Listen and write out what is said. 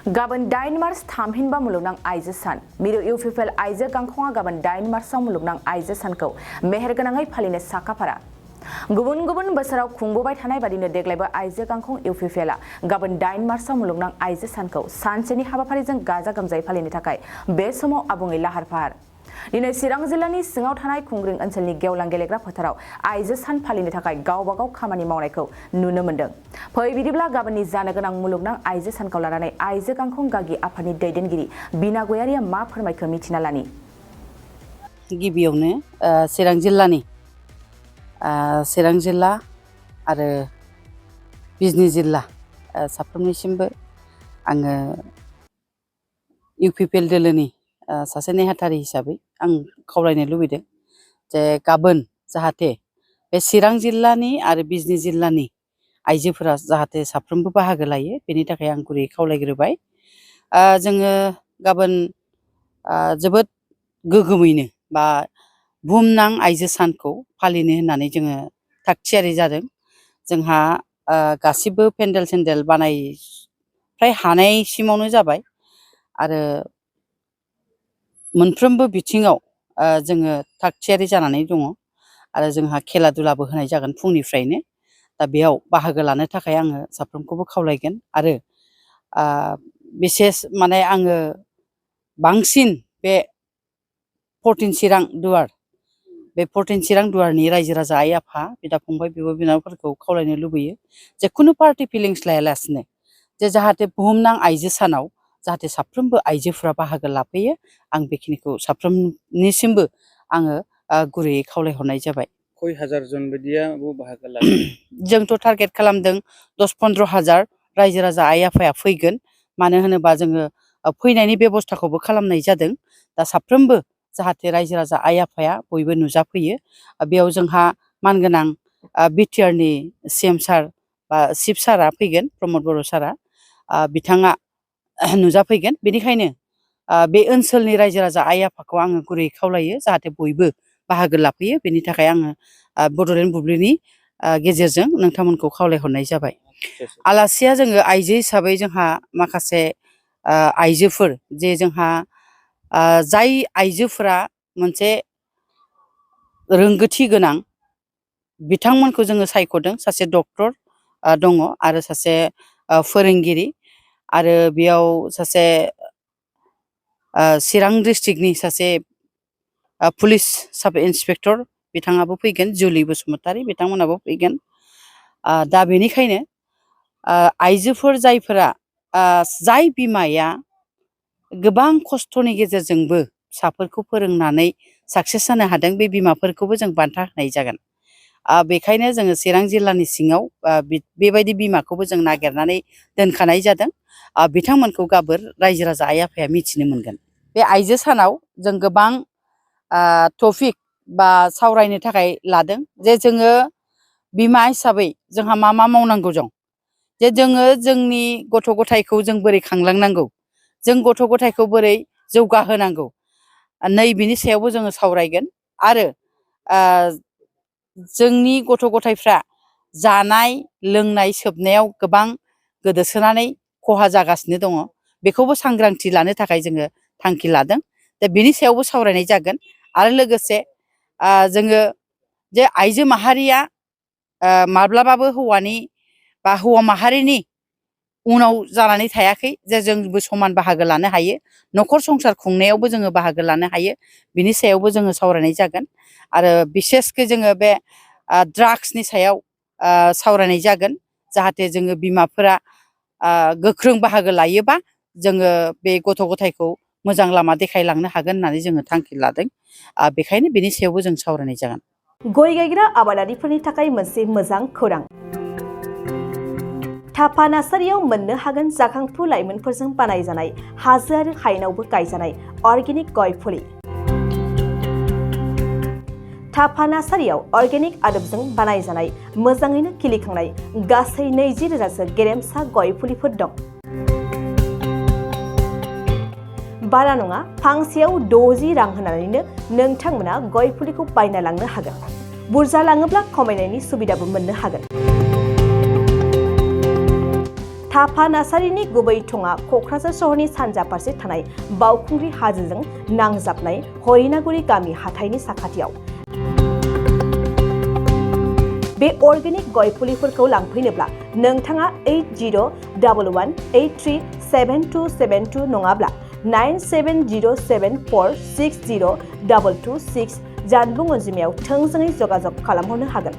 गाबोन 8 मार्च थामहिनबा मुलुगनां आइजो सान मिरु UPL आइजो गांखंआ गाबोन 8 मार्चआव मुलुगनां आइजो सानखौ मेहेरगोनाङै फालिनो साखाफारा गुबुन गुबुन बोसोराव खुंबोबाय थानाय बादिनो देग्लायबो आइजो गांखं UPLआ गाबोन 8 मार्चआव मुलुगनां आइजो सानखौ सानसेनि हाबाफारिजों गाजा गोमजायै फालिनो थाखाय बे समाव आबुङै लाहार फाहार दिनै चिरां जिल्लानि सिङाव थानाय खुंग्रिं ओनसोलनि गेवलां गेलेग्रा फोथाराव आइजो सान फालिनो थाखाय गावबागाव खामानि मावनायखौ नुनो मोन्दों। फै बिदिब्ला गाबोननि जानो गोनां मुलुगनां आइजो सानखौ लानानै आइजो गांखं गागि आफादनि दैदेनगिरि बिना गयारिया मा फोरमायखो मिथिना लानि। गिबियावनो चिरां जिल्ला आरो बिजनि जिल्ला साफ्रोमनिसिमबो आङो UPL दोलोनि सासे नेहाथारि हिसाबै आं खावलायनो लुबैदों जे गाबोन जाहाथे बे चिरां जिल्लानि आरो बिजनि जिल्लानि आइजोफोरा जाहाथे साफ्रोमबो बाहागो लायो बेनि थाखाय आं गुरै खावलायग्रोबाय। जोङो गाबोन जोबोद गोगोमैनो बा बुहुमनां आइजो सानखौ फालिनो होननानै जोङो थागथियारि जादों। जोंहा गासिबो पेन्डेल सेन्डेल बानाय फ्राय हानायसिमावनो जाबाय आरो मोनफ्रोमबो बिथिङाव जोङो थागथियारि जानानै दङ आरो जोंहा खेला दुलाबो होनाय जागोन फुंनिफ्रायनो। दा बेयाव बाहागो लानो थाखाय आङो साफ्रोमखौबो खावलायगोन आरो बिसेस माने आङो बांसिन बे 14 चिरां दुवार बे 14 चिरां दुवारनि रायजो राजा आइ आफा बिदा फंबाय बिब' बिनानावफोरखौ खावलायनो लुबैयो जे खुनु पार्टि फिलिंस लायालासिनो जे जाहाथे बुहुमनां आइजो सानाव जाहाथे साफ्रोमबो आइजोफोरा बाहागो लाफैयो आं बेखिनिखौ साफ्रोमनिसिमबो आङो गुरैयै खावलायहरनाय जाबाय। खय हाजार जन बायदिया बाहागो लागोन? जोंथ' टारगेट खालामदों 10-15 हाजार रायजो राजा आइ आफाया फैगोन। मानो होनोबा जोङो फैनायनि बेबस्थाखौबो खालामनाय जादों। दा साफ्रोमबो जाहाथे रायजो राजा आइ आफाया बयबो नुजाफैयो। बेयाव जोंहा मानगोनां बिटिआरनि CM सार बा चिफ सारा फैगोन, प्रमद बर' सारा बिथाङा नुजाफैगोन। बेनिखायनो बे ओनसोलनि रायजो राजा आइ आफाखौ आङो गुरै खावलायो जाहाथे बयबो बाहागो लाफैयो। बेनि थाखाय आङो बड'लेण्ड बुब्लिनि गेजेरजों नोंथांमोनखौ खावलायहरनाय जाबाय। आलासिया जोङो आइजो हिसाबै जोंहा माखासे आइजोफोर जे जोंहा जाय आइजोफोरा मोनसे रोंगौथि गोनां बिथांमोनखौ जोङो सायख'दों। सासे डक्टर दङ आरो सासे फोरोंगिरि आरो बेयाव सासे चिरां डिस्ट्रिक्टनि सासे पुलिस साब इन्सपेक्टर बिथाङाबो फैगोन, जुलि बसुमतारी बिथांमोनाबो फैगोन। दा बेनिखायनो आइजोफोर जायफोरा जाय बिमाया गोबां खस्थ'नि गेजेरजोंबो फिसाफोरखौ फोरोंनानै साक्सेस जानो हादों बे बिमाफोरखौबो जों बान्था होनाय जागोन। बेखायनो जोङो चिरां जिल्लानि सिङाव बेबायदि बिमाखौबो जों नागिरनानै दोनखानाय जादों। बिथांमोनखौ गाबोन रायजो राजा आइ आफाया मिथिनो मोनगोन। बे आइजो सानाव जों गोबां टपिक बा सावरायनो थाखाय लादों जे जोङो बिमा हिसाबै जोंहा मा मा मावनांगौ दं, जे जोङो जोंनि गथ' गथायखौ जों बोरै खांलांनांगौ, जों गथ' गथायखौ बोरै जौगाहोनांगौ, नै बिनि सायावबो जोङो सावरायगोन। आरो जोंनि गथ' गथायफ्रा जानाय लोंनाय सोबनायाव गोबां गोदोसोनानै खहा जागासिनो दङ, बेखौबो सांग्रांथि लानो थाखाय जोङो थांखि लादों। दा बेनि सायावबो सावरायनाय जागोन। आरो लोगोसे जोङो जे आइजो माहारिया माब्लाबाबो हौवानि बा हौवा माहारिनि उनाव जानानै थायाखै, जे जोंबो समान बाहागो लानो हायो, न'खर संसार खुंनायावबो जोङो बाहागो लानो हायो, बिनि सायावबो जोङो सावरायनाय जागोन। आरो बिसेसकै जोङो बे ड्राग्सनि सायाव सावरायनाय जागोन। जाहाथे जोङो बिमाफोरा गोख्रों बाहागो लायोबा जोङो बे गथ' गथायखौ मोजां लामा देखायलांनो हागोन होननानै जोङो थांखि लादों। बेखायनो बेनि सायावबो जों सावरायनाय जागोन। गय गायग्रा आबादारिफोरनि थाखाय मोनसे मोजां खौरां। थाफा नार्सारियाव मोननो हागोन जाखांफु लाइमोनफोरजों बानायजानाय हाजो आरो हायेनावबो गायजानाय अर्गेनिक गय फुलि। थाफा नार्सारियाव अर्गेनिक आदबजों बानायजानाय मोजाङैनो खिलिखांनाय गासै 20,000सो गेरेमसा गय फुलिफोर दं। बारा नङा, फांसेयाव 60 रां होनानैनो नोंथांमोना गय फुलिखौ बायना लांनो हागोन। बुरजा लाङोब्ला खमायनायनि सुबिदाबो मोननो हागोन। साफा नार्सारिनि गुबै थङा क'क्राझार सहरनि सानजा फारसे थानाय बावखुंग्रि हाजोजों नांजाबनाय हरिनागुरि गामि हाथाइनि साखाथियाव। बे अर्गेनिक गय फुलिफोरखौ लांफैनोब्ला नोंथाङा 8011837272 नङाब्ला 9707460226 जानबुं अनजिमायाव थोंजोङै जगाजग खालामहरनो हागोन।